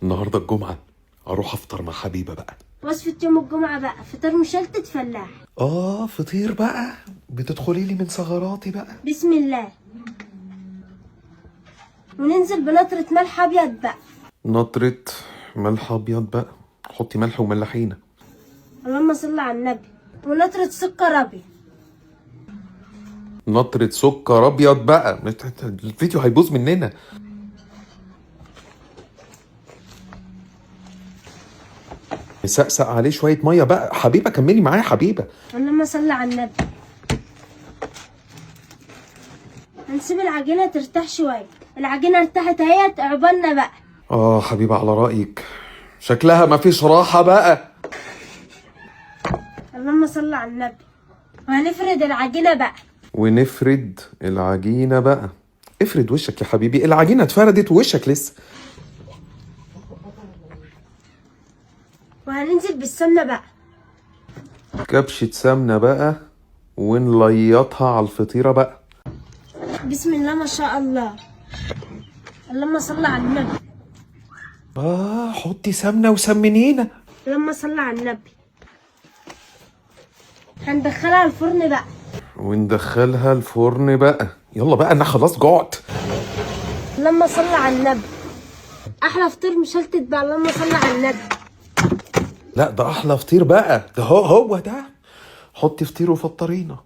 النهارده الجمعة، اروح افطر مع حبيبه بقى. وصفة يوم الجمعة بقى فطار مشلتت فلاح. اه فطير بقى، بتدخلي لي من ثغراتي بقى. بسم الله. وننزل بنطرة ملح أبيض بقى. نطرة ملح ابيض بقى، حطي ملح وملحينا. اللهم صل على النبي. ونطرة سكر أبيض. نطرة سكر ابيض بقى، الفيديو هيبوظ مننا. نسقسق عليه شوية مية بقى. حبيبة كملي معايا حبيبة. اللهم صل على النبي. هنسيب العجينة ترتاح شوية. العجينة ارتاحت اهيت، عقبالنا بقى. اه حبيبة على رأيك، شكلها مفيش راحة بقى. اللهم صل على النبي. وهنفرد العجينة بقى. ونفرد العجينة بقى. افرد وشك يا حبيبي، العجينة اتفردت ووشك لسه. وهننزل بالسمنة بقى. كبشة سمنة بقى ونليطها على الفطيرة بقى. بسم الله ما شاء الله. اللهم صل على النبي. حطي سمنة وسمنينا. اللهم صل على النبي. هندخلها الفرن بقى. وندخلها الفرن بقى. يلا بقى انا خلاص جعت. اللهم صل على النبي. احلى فطير مشلتت بقى. اللهم صل على النبي. لا ده احلى فطير بقى، ده هو ده. حطي فطير وفطرينا.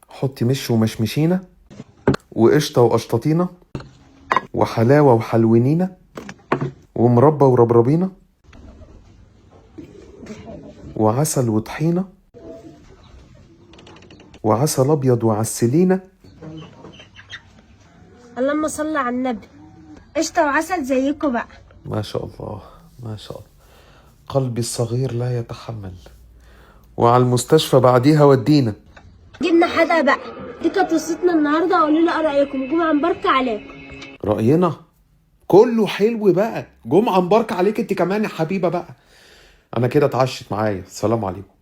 حطي مش ومشمشينا، وقشطة وقشططينا، وحلاوة وحلونينا، ومربى وربربينا، وعسل وطحينة، وعسل أبيض وعسلينا. اللهم صل على النبي. قشطة وعسل زيكم بقى. ما شاء الله ما شاء الله، قلبي الصغير لا يتحمل. وعلى المستشفى بعديها ودينا. جبنا حدقة بقى. دي كانت قصتنا النهارده. قولوا لي ايه رايكم. جمعه مباركة عليكم. رأينا كله حلو بقى. جمعة مباركة عليك انت كمان يا حبيبة بقى. انا كده اتعشت معايا. السلام عليكم.